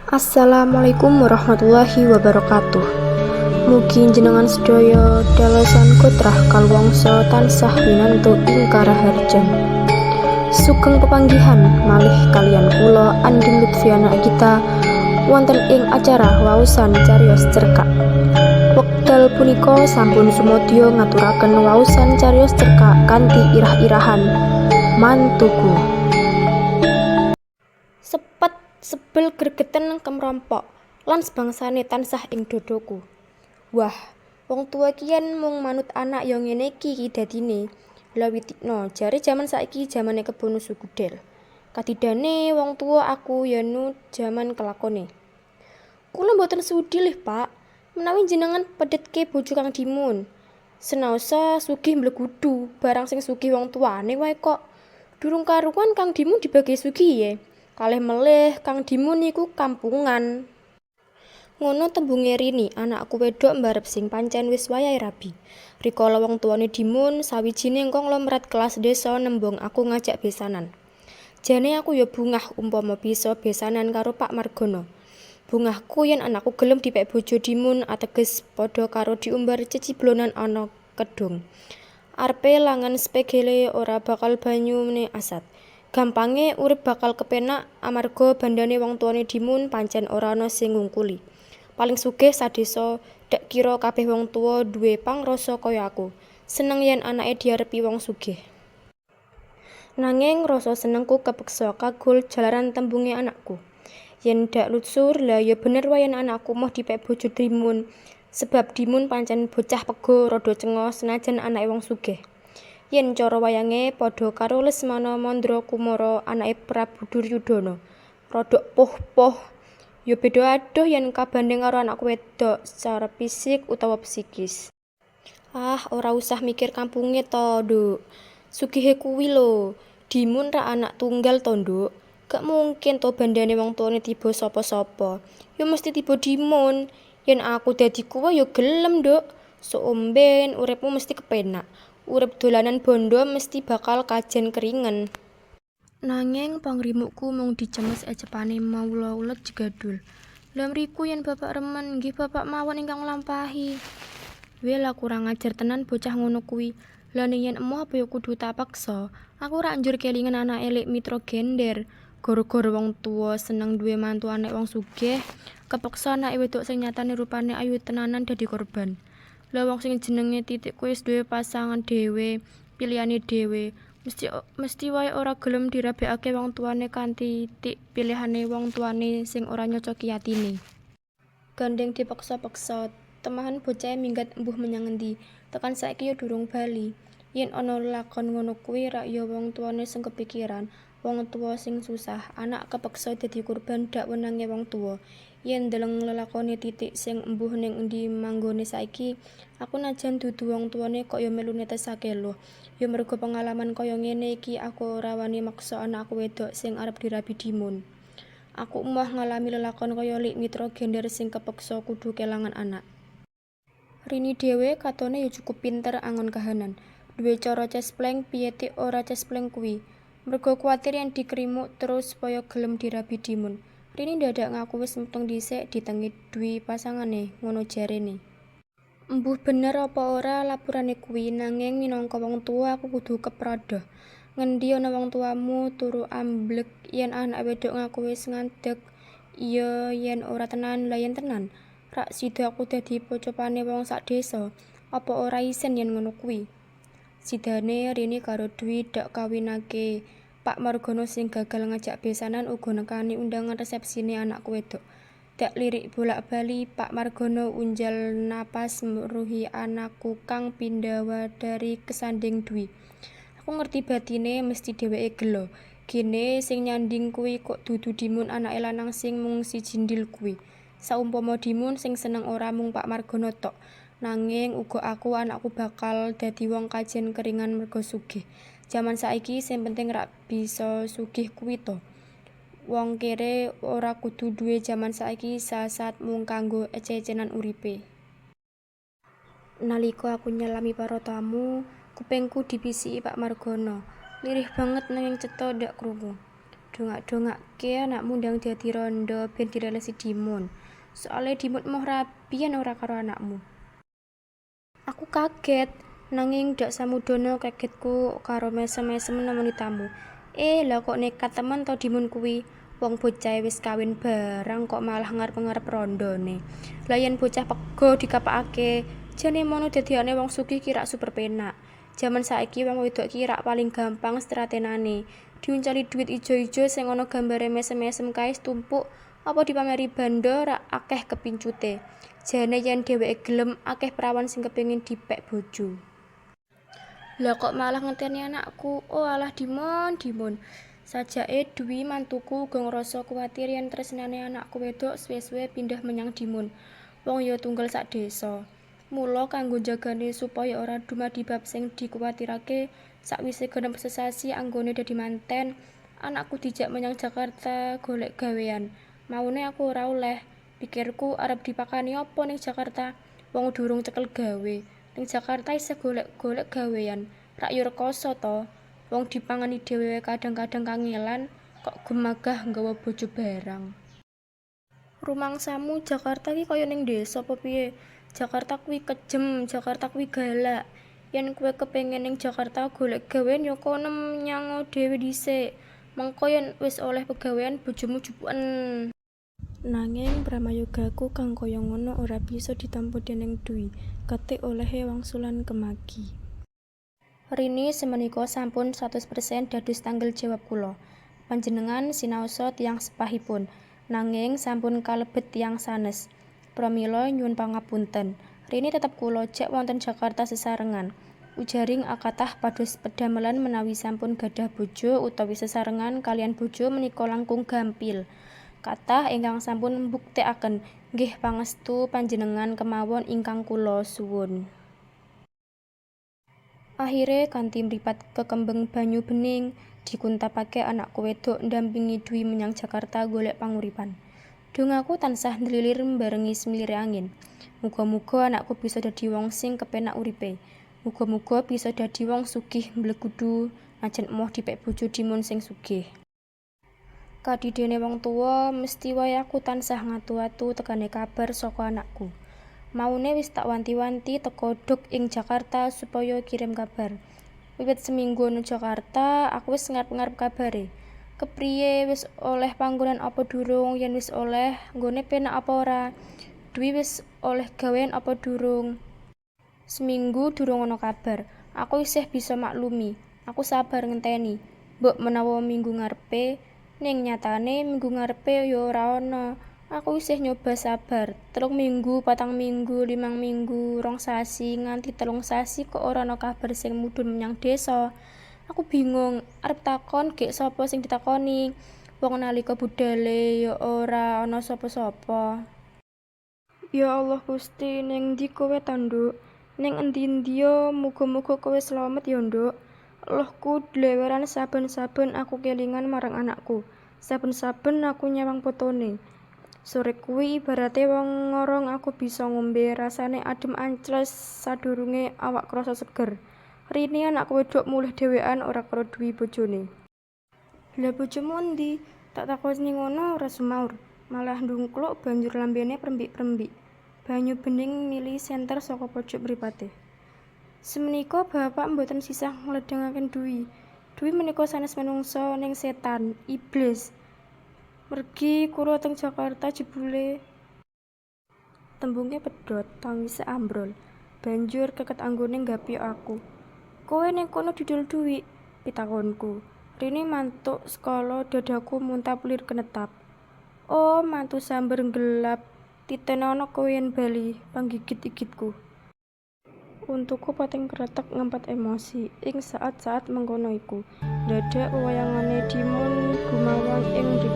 Assalamualaikum warahmatullahi wabarakatuh. Mugi njenengan sedaya dalasan kotrah kaluwangsa tansah winantu ing karaharjan. Sugeng pepanggihan malih kaliyan kula, Andin Lutfiana Agita, wonten ing acara waosan cariyos cerkak. Wekdal punika sampun sumadyo ngaturaken waosan cariyos cerkak kanthi irah-irahan Mantuku. Sepet, sebel, gregeten, kemrompok lan sebangsane tansah ing dadaku. Wah, wong tuwa ki yen mung manut anak ya ngene iki dadine. Lha witikno, jare jaman saiki jamane kebo nusu gudel. Kadidane wong tuwa aku ya nut jaman kelakone. Kula mboten sudi lih, Pak, menawi njenengan pedhetke bojo Kang Dimun. Senaosa sugih mblegudu, barang sing sugih wong tuwane wae kok. Durung karuan Kang Dimun dibagi sugihe. Kalih melih Kang Dimun niku kampungan. Ngono tembunge Rini, anakku wedok mbarep sing pancen wis wayahe rabi. Rikala wong tuwane Dimun, sawijining konglomerat kelas desa, nembung aku ngajak besanan. Jane aku ya bungah umpama bisa besanan karo Pak Margono. Bungahku yen anakku gelem dipek bojo Dimun ateges padha karo diumbar ceciblonan ana kedhung. Arepe langan spegele ora bakal banyune asat. Gampange urip bakal kepenak amarga bandane wong tuwane Dimun pancen ora ana sing ngungkuli. Paling sugih sadesa. Dak kira kabeh wong tuwa duwe pangrasa kaya aku, seneng yen anake diarepi wong sugih. Nanging rasa senengku kepeksa kagul jalaran tembunge anakku. Yen dak lutsur, lha ya bener wae yen anakku moh dipek bojo Dimun. Sebab Dimun pancen bocah pego, rada cengoh, senajan anake wong sugih. Yen cara wayange padha karo Lesmana Mandra Kumara, anake Prabu Duryudana. Rodok poh-poh. Ya beda adoh yen kabanding karo anakku wedok secara fisik utawa psikis. Ah, ora usah mikir kampunge to, Nduk. Sugihe kuwi lho. Dimun rak anak tunggal to, Nduk. Gak mungkin to bandane wong tuwane tiba sapa-sapa. Ya mesti tiba Dimun. Yen aku dadi kowe ya gelem, Nduk. Sok omben uripmu mesti kepenak. Urip dolanan bondo mesti bakal kajen keringen. Nanging pangrimukku mung dicemes ecepane maula ulet jegadul. Lha mriku yen bapak remen, nggih bapak mawon ingkang nglampahi. Weh lah, kurang ajar tenan bocah ngono kuwi. Lah ning yen emoh apa ya kudu tak peksa? Aku rak njur kelingan anake Lik Mitra Gender. Gara-gara wong tuwa seneng duwe mantu anak wong sugih, kepeksa anake wedok sing nyatane rupane ayu tenanan dadi korban. Lah wong sing jenenge Titik kuwi wis duwe pasangan dhewe, pilihane dhewe. Mesti mesti wae ora gelem dirabekake wong tuwane kanthi tik pilihane wong tuwane sing ora nyocoki atine. Gandeng dipeksa-peksa, temahan bocahe minggat embuh menyang ngendi, tekan saiki ya durung bali. Yen ana lelakon ngono kuwi rak ya wong tuwane sing kepikiran, wong tuwa sing susah, anak kepeksa dadi kurban dak wenange wong tuwa. Yen ndeleng lelakone Titik sing embuh ning endi manggone saiki, aku najan dudu wong tuwane kok ya melu netesake luh. Ya mergo pengalaman kaya ngene iki aku ora wani meksa anakku wedok sing arep dirabi Dimun. Aku emoh ngalami lelakon kaya Lik Mitra Gender sing kepeksa kudu kelangan anak. Rini dhewe katone ya cukup pinter angon kahanan. Duwe cara cespleng piye tik ora cespleng kuwi. Mergo kuwatir yen dikrimuk terus supaya gelem dirabi Dimun, Rini ndadak ngaku wis meteng dhisik ditengi Dwi pasangane, ngono jarene. Embuh bener apa ora lapurane kuwi, nanging minangka wong tuwa aku kudu kepradah. Ngendi ana wong tuamu turu amblek yen anak wedok ngaku wis ngadeg? Iya yen ora tenan, lha yen tenan? Rak sida aku dadi pocopane wong sak desa. Apa ora isin yen ngono kuwi? Sidane Rini karo Dwi dak kawinake. Pak Margono sing gagal ngajak besanan uga nekani undangan resepsine anakku wedok. Dak lirik bolak-bali Pak Margono unjal napas meruhi anakku kang pindhawadari kesanding Dwi. Aku ngerti batine mesti dheweke gelo. Gene sing nyanding kuwi kok dudu Dimun, anake lanang sing mung sijindil kuwi. Saumpama Dimun sing seneng ora mung Pak Margono tok, nanging uga aku, anakku bakal dadi wong kajen keringan merga sugih. Jaman saiki sing penting rak bisa sugih kuwi to. Wong kere ora kudu duwe jaman saiki sasat mung kanggo ece-ecenan uripe. Nalika aku nyalami para tamu, kupingku dipisiki Pak Margono. Lirih banget nanging cetha ndak krungu. Dongak-dongakke anakmu ndang dadi rondo ben dilelesi Dimun. Soale Dimun emoh rabi yen ora karo anakmu. Aku kaget, nanging dak samudana kagetku karo mesem-mesem nemoni tamu. Eh, lha kok nekat temen to Dimun kuwi. Wong bocahe wis kawin barang kok malah ngarep-ngarep rondone. Lah yen bocah pego dikapakake, jane mono dadekane wong sugih ki rak super penak. Jaman saiki wong wedok ki rak paling gampang stratenane. Diuncali duit ijo-ijo sing ana gambare mesem-mesem kae tumpuk apa dipameri banda rak akeh kepincute. Jane yen dheweke gelem akeh prawan sing kepengin dipek bojo. Lah kok malah ngenteni anakku. Oh alah Dimon, Dimon. Sajake Dwi mantuku uga ngrasa kuwatir yen tresnane anakku wedok suwe-suwe pindah menyang Dimun. Wong ya tunggal sak desa. Mula kanggo njagani supaya ora dumadi bab sing dikuwatirake, sakwise genep sesasi anggone dadi manten, anakku dijak menyang Jakarta golek gawean. Maune aku ora oleh. Pikirku arep dipakani apa ning Jakarta? Wong durung cekel gawe. Ning Jakarta isih golek-golek gawean. Rak yo rekoso to. Wong dipangani dhewe wae kadang-kadang kangelan, kok gemagah nggawa bojo barang. Rumangsamu Jakarta ki kaya ning desa apa piye? Jakarta kuwi kejem, Jakarta kuwi galak. Yen kowe kepengin ning Jakarta golek gawean ya kono menyango dhewe dhisik. Mengko yen wis oleh pegawean bojomu jupuken. Nanging pramayogaku kang kaya ngono ora bisa ditampa dening Dwi, ketik olehe wangsulan kemaki. Rini semenika sampun 100% dados tanggel jawab kula. Panjenengan sinaosa tiyang sepahipun, nanging sampun kalebet tiyang sanes. Pramila nyuwun pangapunten. Rini tetep kula jak wonten Jakarta sesarengan. Ujaring akathah pados pedamelan menawi sampun gadhah bojo utawi sesarengan kaliyan bojo menika langkung gampil. Kathah ingkang sampun mbuktekaken. Nggih pangestu panjenengan kemawon ingkang kula suwun. Akhire kanthi mripat kekembeng banyu bening, dikuntapake anakku wedok ndampingi Dwi menyang Jakarta golek panguripan. Dongaku tansah ndlilir mbarengi semilire angin. Muga-muga anakku bisa dadi wong sing kepenak uripe. Muga-muga bisa dadi wong sugih mblegudu najan emoh dipek bojo Dimun sing sugih. Kadidene wong tuwa, mesthi wae aku tansah ngatu-atu tekane kabar saka anakku. Maune wis tak wanti-wanti teka dug ing Jakarta supaya kirim kabar. Wiwit seminggu ana Jakarta, aku wis ngarep-ngarep kabare. Kepriye wis oleh panggonan apa durung, yen wis oleh, nggone penak apa ora? Dwi wis oleh gawean apa durung? Seminggu durung ana kabar, aku isih bisa maklumi. Aku sabar ngenteni. Mbok menawa minggu ngarepe, ning nyatane minggu ngarepe ya ora ana. Aku isih nyoba sabar. 3 minggu, 4 minggu, 5 minggu, 2 sasi, nganti 3 sasi kok ora ana kabar sing mudhun menyang desa. Aku bingung, arep takon gek sapa sing ditakoni? Wong nalika budhale ya ora ana sapa-sapa. Ya Allah Gusti, ning endi kowe ta, Nduk? Ning endi-endiya muga-muga kowe slamet ya, Nduk. Eluhku dleweran saben-saben aku kelingan marang anakku. Saben-saben aku nyawang fotone. Sore kuwi ibarate wong ngorong aku bisa ngombe, rasane adem ancles sadurunge awak krasa seger. Rini anakku wedok mulih dhewean ora karo Dwi bojone. Lha bojomu endi? Tak takoni ngono ora sumaur, malah ndungkluk banjur lambene prembik-prembik. Banyu bening mili senter saka pojok mripate. Semenika bapak mboten sisah ngledhengaken Dwi. Dwi menika sanes menungsa ning setan, iblis. Mergi kula teng Jakarta jebule. Tembunge pedhot, tangise ambrol. Banjur keket anggone nggapyok aku. Kowe ning kono didol Dwi? Pitakonku. Rini mantuk skala dadaku muntap lir kenetap. Oh, mantu samber nggelap. Titenono kowe yen bali, panggigit igitku. Untuku pating kreteg ngempet emosi. Ing saat-saat mengkono iku, ndadak wewayangane Dimun gumawang ing mripatku.